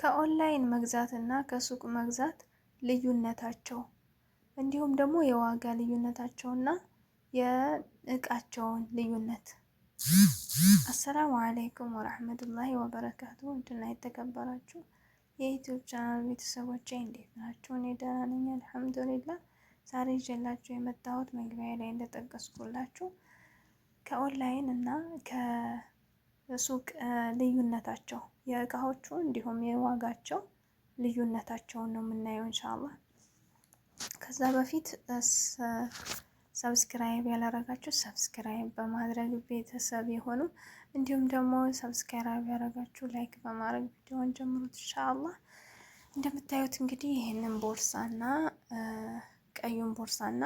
ከኦንላይን መግዛት እና ከሱቅ መግዛት ልዩነታቸው እንዲሁም ደግሞ የዋጋ ልዩነታቸው እና የእቃቸውን ልዩነት። السلام عليكم ورحمة الله وبركاته። ውድና የተከበራችሁ የ YouTube channel ቤተሰቦቼ እንዴት ናችሁ? እኔ ደህና ነኝ الحمد لله። ዛሬ ይዤላችሁ የመጣሁት መግቢያ ላይ እንደጠቀስኩላችሁ ከኦንላይን እና ከሱቅ ልዩነታቸው የእቃዎቹ እንዲሁም የዋጋቸው ልዩነታቸውን ነው የምናየው إن شاء الله። ከዛ በፊት subscribe ያላረጋችሁ subscribe በማድረግ ቤተሰብ የሆኑ እንዲሁም ደግሞ subscribe ያረጋችሁ like በማድረግ ቪዲዮውን ጀምሩት إن شاء الله። እንደምታዩት እንግዲህ ይህንን ቦርሳና ቀዩን ቦርሳና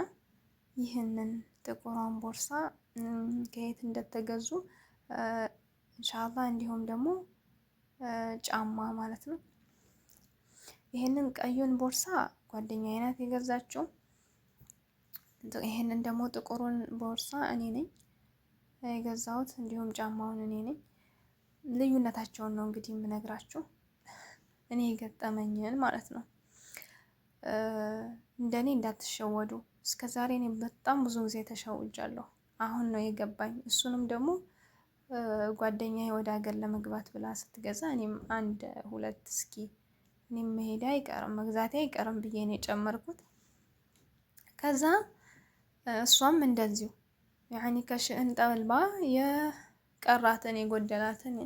ይህንን ጥቁሯን ቦርሳ ከየት እንደተገዙ إن شاء الله እንዲሁም ደግሞ ጫማ ማለት ነው። ይህንን ቀዩን ቦርሳ ጓደኛዬ ናት የገዛችው። ይህንን ደግሞ ጥቁሩን ቦርሳ እኔ ነኝ የገዛሁት፣ እንዲሁም ጫማውን እኔ ነኝ። ልዩነታቸውን ነው እንግዲህ የምነግራችሁ እኔ የገጠመኝን ማለት ነው። እንደኔ እንዳትሸወዱ። እስከ ዛሬ እኔ በጣም ብዙ ጊዜ ተሸውጃለሁ። አሁን ነው የገባኝ። እሱንም ደግሞ ጓደኛዬ ወደ ሀገር ለመግባት ብላ ስትገዛ እኔም አንድ ሁለት እስኪ እኔም መሄዴ አይቀርም መግዛቴ አይቀርም ብዬ ነው የጨመርኩት። ከዛ እሷም እንደዚሁ ያኒ ከ SHEIN ጠልባ የቀራትን የጎደላትን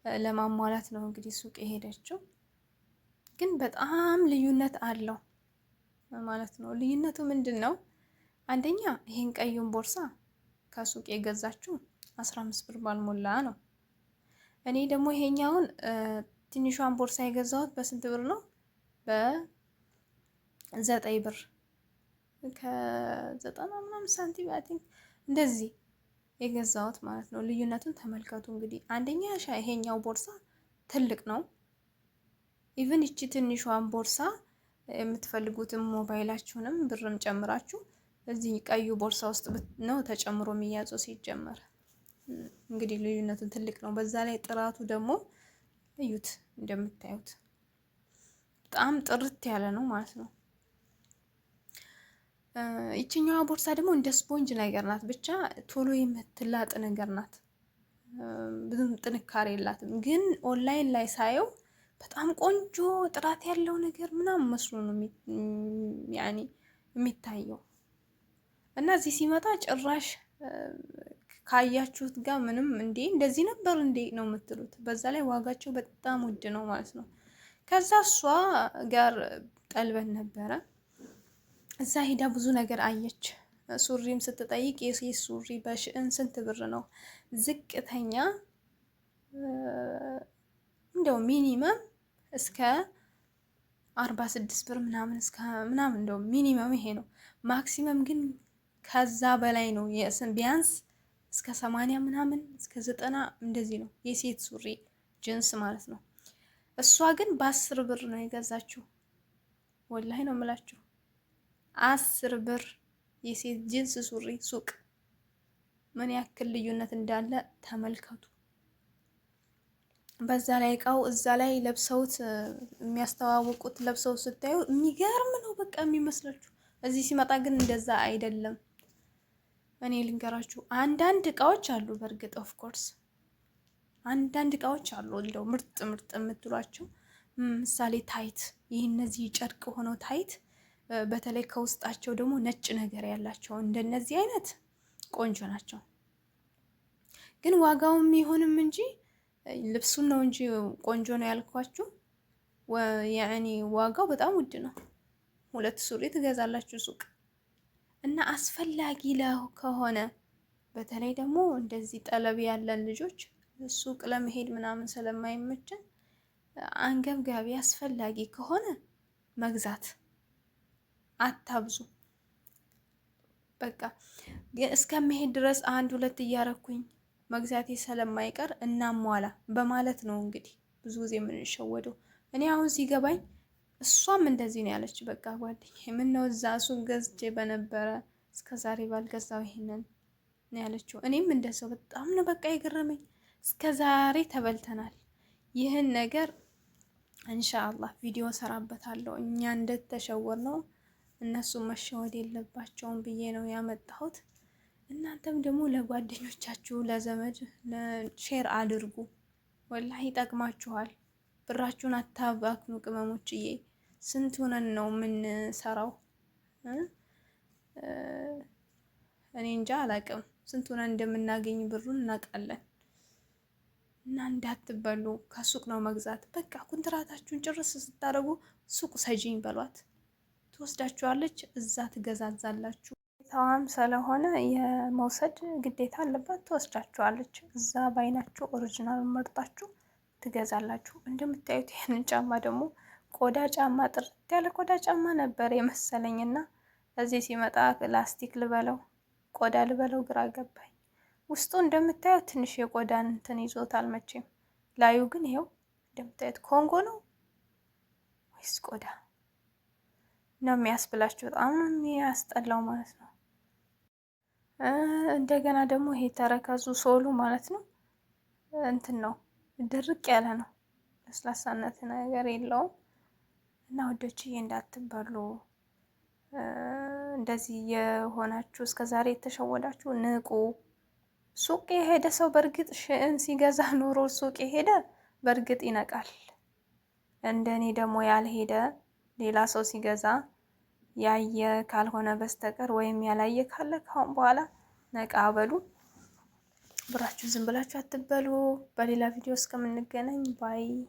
ለማሟላት ነው እንግዲህ ሱቅ የሄደችው። ግን በጣም ልዩነት አለው ማለት ነው። ልዩነቱ ምንድን ነው? አንደኛ ይሄን ቀዩን ቦርሳ ከሱቅ የገዛችው 15 ብር ባልሞላ ነው። እኔ ደግሞ ይሄኛውን ትንሿን ቦርሳ የገዛሁት በስንት ብር ነው? በ9 ብር ከ90 ምናምን ሳንቲም I think እንደዚህ የገዛሁት ማለት ነው። ልዩነቱን ተመልከቱ እንግዲህ አንደኛ ይሄኛው ቦርሳ ትልቅ ነው። Even ይቺ ትንሿን ቦርሳ የምትፈልጉትን ሞባይላችሁንም ብርም ጨምራችሁ እዚህ ቀዩ ቦርሳ ውስጥ ነው ተጨምሮ የሚያዘው። ሲጀመር እንግዲህ ልዩነቱን ትልቅ ነው። በዛ ላይ ጥራቱ ደግሞ እዩት፣ እንደምታዩት በጣም ጥርት ያለ ነው ማለት ነው። ይችኛዋ ቦርሳ ደግሞ እንደ ስፖንጅ ነገር ናት፣ ብቻ ቶሎ የምትላጥ ነገር ናት። ብዙም ጥንካሬ የላትም። ግን ኦንላይን ላይ ሳየው በጣም ቆንጆ ጥራት ያለው ነገር ምናምን መስሎ ነው ያኔ የሚታየው እና እዚህ ሲመጣ ጭራሽ ካያችሁት ጋር ምንም እንዴ እንደዚህ ነበር እንዴ ነው የምትሉት። በዛ ላይ ዋጋቸው በጣም ውድ ነው ማለት ነው። ከዛ እሷ ጋር ጠልበን ነበረ። እዛ ሄዳ ብዙ ነገር አየች። ሱሪም ስትጠይቅ የሴት ሱሪ በ SHEIN ስንት ብር ነው ዝቅተኛ እንደው minimum እስከ 46 ብር ምናምን እስከ ምናምን እንደው minimum ይሄ ነው። Maximum ግን ከዛ በላይ ነው። ቢያንስ እስከ 80 ምናምን እስከ 90 እንደዚህ ነው የሴት ሱሪ ጅንስ ማለት ነው። እሷ ግን በ10 ብር ነው የገዛችው። والله ነው የምላችሁ 10 ብር የሴት ጅንስ ሱሪ ሱቅ ምን ያክል ልዩነት እንዳለ ተመልከቱ። በዛ ላይ እቃው እዛ ላይ ለብሰውት የሚያስተዋውቁት ለብሰው ስታዩ የሚገርም ነው በቃ የሚመስላችሁ። እዚህ ሲመጣ ግን እንደዛ አይደለም። እኔ ልንገራችሁ አንዳንድ እቃዎች አሉ፣ በእርግጥ of course አንዳንድ እቃዎች አሉ እንደው ምርጥ ምርጥ የምትሏቸው ምሳሌ tight፣ ይህ እነዚህ ጨርቅ ሆነው tight፣ በተለይ ከውስጣቸው ደግሞ ነጭ ነገር ያላቸው እንደነዚህ አይነት ቆንጆ ናቸው። ግን ዋጋውም ይሁንም እንጂ ልብሱን ነው እንጂ ቆንጆ ነው ያልኳችሁ፣ ያኔ ዋጋው በጣም ውድ ነው። ሁለት ሱሪ ትገዛላችሁ ሱቅ እና አስፈላጊ ከሆነ በተለይ ደግሞ እንደዚህ ጠለብ ያለን ልጆች ሱቅ ለመሄድ ምናምን ስለማይመችን አንገብጋቢ አስፈላጊ ከሆነ መግዛት አታብዙ። በቃ እስከመሄድ ድረስ አንድ ሁለት እያረኩኝ መግዛቴ ስለማይቀር እናሟላ በማለት ነው እንግዲህ ብዙ ጊዜ የምንሸወደው። እኔ አሁን ሲገባኝ እሷም እንደዚህ ነው ያለች። በቃ ጓደኛዬ ምነው እዛ ሱቅ ገዝቼ በነበረ እስከ ዛሬ ባልገዛው ይሄንን ነው ያለችው። እኔም እንደዛው በጣም ነው በቃ የገረመኝ። እስከ ዛሬ ተበልተናል። ይህን ነገር እንሻአላህ ቪዲዮ ሰራበታለሁ። እኛ እንደተሸወር ነው እነሱ መሸወድ የለባቸውም ብዬ ነው ያመጣሁት። እናንተም ደግሞ ለጓደኞቻችሁ ለዘመድ share አድርጉ። ወላሂ ይጠቅማችኋል። ብራችሁን አታባክኑ ቅመሞችዬ። ስንት ሆነን ነው የምንሰራው? እኔ እንጃ አላቅም። ስንት ሆነን እንደምናገኝ ብሩን እናውቃለን። እና እንዳትበሉ ከሱቅ ነው መግዛት። በቃ ኩንትራታችሁን ጭርስ ስታደርጉ ሱቅ ሰጂኝ በሏት፣ ትወስዳችኋለች። እዛ ትገዛዛላችሁ። ግዴታዋም ስለሆነ የመውሰድ ግዴታ አለባት፣ ትወስዳችኋለች። እዛ ባይናችሁ original መርጣችሁ ትገዛላችሁ። እንደምታዩት ይህንን ጫማ ደግሞ ቆዳ ጫማ ጥርት ያለ ቆዳ ጫማ ነበር የመሰለኝ እና እዚህ ሲመጣ ላስቲክ ልበለው ቆዳ ልበለው ግራ ገባኝ። ውስጡ እንደምታዩት ትንሽ የቆዳን እንትን ይዞታል መቼም። ላዩ ግን ይኸው እንደምታዩት ኮንጎ ነው ወይስ ቆዳ ነው የሚያስብላችሁ። በጣም ነው የሚያስጠላው ማለት ነው። እንደገና ደግሞ ይሄ ተረከዙ sole ኡ ማለት ነው እንትን ነው ድርቅ ያለ ነው፣ ለስላሳነት ነገር የለውም። እና ውዶችዬ እንዳትበሉ እንደዚህ የሆናችሁ እስከዛሬ የተሸወዳችሁ ንቁ። ሱቅ የሄደ ሰው በእርግጥ ሽእን ሲገዛ ኑሮ ሱቅ የሄደ በእርግጥ ይነቃል። እንደኔ ደግሞ ያልሄደ ሌላ ሰው ሲገዛ ያየ ካልሆነ በስተቀር ወይም ያላየ ካለ ካሁን በኋላ ነቃ በሉ። ብራችሁ ዝም ብላችሁ አትበሉ። በሌላ ቪዲዮ እስከምንገናኝ bye።